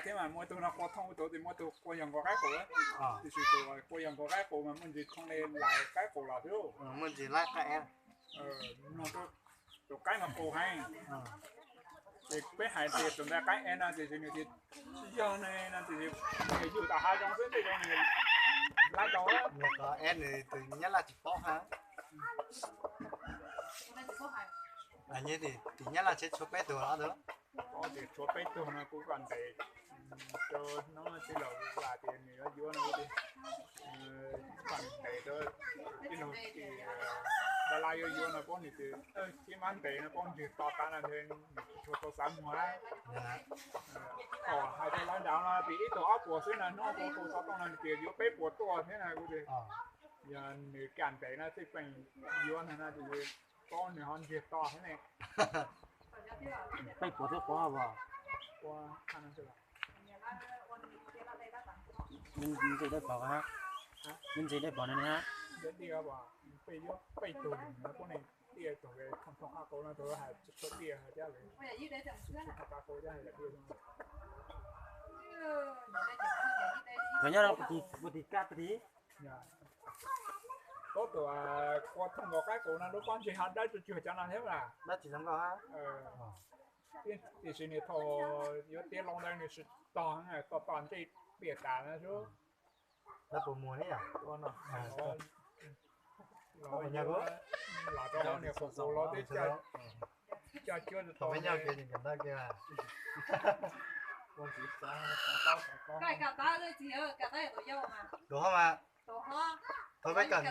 Thiab mas muaj tug no qua thooj ua tuv, tes muaj tug qua yog nkaus qaib qus, tiam sis tus qua yog nkaus qaib qus mas muaj ntsis thooj li lais qaib qus los xwb. Muaj ntsis lais qaib, tus qaib mas qus heev. Ces peb hais tias tus ntawd qaib es no tiam sis nws tias tsis yog ne no, tiam sis nws yug tom hav zoov xwb tej zaum nws lais tau. Nws qhov es nws tus Nyab Laj tsis paub hab. Tim Nyab Laj tsheb tshuav peb tug los tus. Paub tias tshuav peb tug no kuv kom ntes rau hnub tij laug Vam tias nws yuav yuav no, kom ntes rau tij laug Dab Laj yuav yuav no, paub nws tias tsis mab ntes no paub ntswg to tas no nws tsis tshua tau xav muag. Thaum hais rau lawv nrad no tias ib tug ob puas xwb no, hnub kuv hu xov tooj no nws tias yuav peb puas tuaj thiab no, kuv tias yog nws kam ntes no thiaj pheej yuav ntag no, tes paub nws ho ntswg to thiab ne. Peb puas thiab quav os. Me ntsis dej pom, me ntsis dej pom no ne. Peb yuav peb tug, peb tug thooj qab qus no tus hais tsis tshua tiaj hais tias lawv tsis tshua qab qus thiab hais tias tiaj. Thaum nyob no puas tim kaj puas tim? Paub tus qua thooj nkaus qaib qus no lub pob ntseg ho dawb tsuag tsuag cov no thiab mas. Dawb tsis zoo nkauj. Tiam sis nws thaum yuav tiav los ntawd nws tsis tog, tog tog ntsej piam tas na xwb. Dawb puas muag ne yom? Los rau niam qus qus los twb coj cuab tau. Tus hov mas, thaum peb kawm,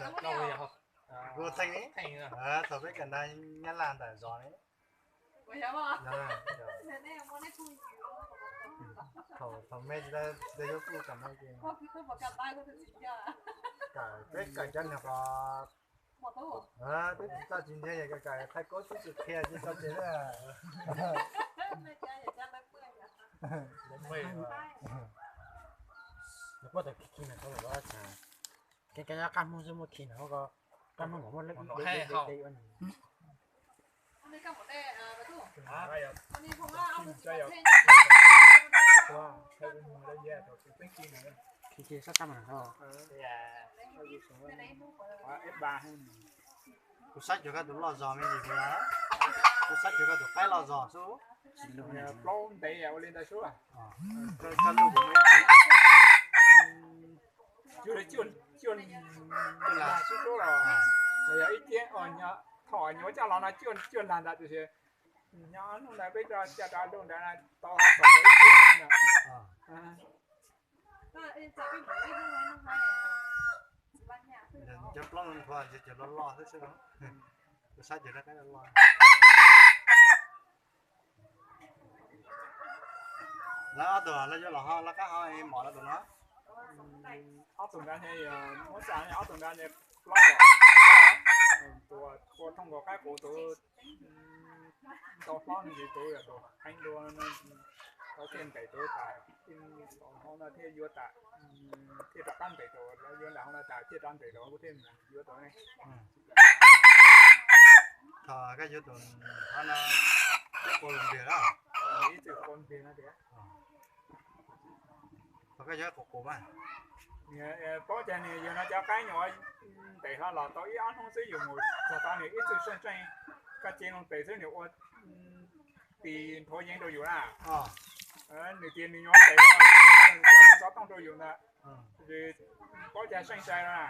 kuv theej, thaum peb kawm ntawv Nyab Laj ntawm zos ne. Thaum me tsis tau yuav kuj kawm no ces kawm, peb kawm cov niag qos, twb tsis txawj tsis nthiab, kawm Thaib Kaub twb tsis qhia ces tso tseg. Kev cai qab Hmoob xwb muaj khi no, qab Hmoob mas muaj leb ua. Khi khi sab qab mas. Kuv saib cuag koj tus loj zog me ntsis, kuv saib cuag koj tus qaib loj zog xwb. Plaub ntev ua li ntawd xwb. Koj lub kuv me ntsis. Xwb xwb los, los yog ib tiab, thaum nyuam coj los no cuaj lag ntawd tiam sis nyob hnub ntawd peb coj rov lub ntawd tau tau ib tiab no. Cov plaub nthuav ntshe cov loj loj xwb xwb. Kuv saib ces rov qab loj. Lawv ob tug lawv yuav los ho lawv qab ho mom lawv tus no. Ob tug ntawd, muab txaj ob tug ntawd plaub, tus ua thooj nkaus qaib qus tus ntau hlob no ces tus yog tus heev dua, tau thiaj ntes tus tas, hauv no thiaj yuav tas, thiaj rov qab ntes tus, lawv yuav nram hauv no tas thiaj rov ntes tus kuv thiaj yuav tus ne. Thaum koj yuav tus hov no, twb qua lus npiag lawm. Ib txwm qua npiag no tias, thaum koj yuav qus qus mas, paub tias nws yog no cov qaib nyuam ntes hlo los tau ib ob hnub xwb yus mus txog tau nws ib txwm seej seej, koj cev loo tes xwb nws ua tis nthuav yeev rau yus na. Nws tias nws nyuam ntes, nws txawm kuv xov tooj rau yus ntag, paub tias seej sai no na.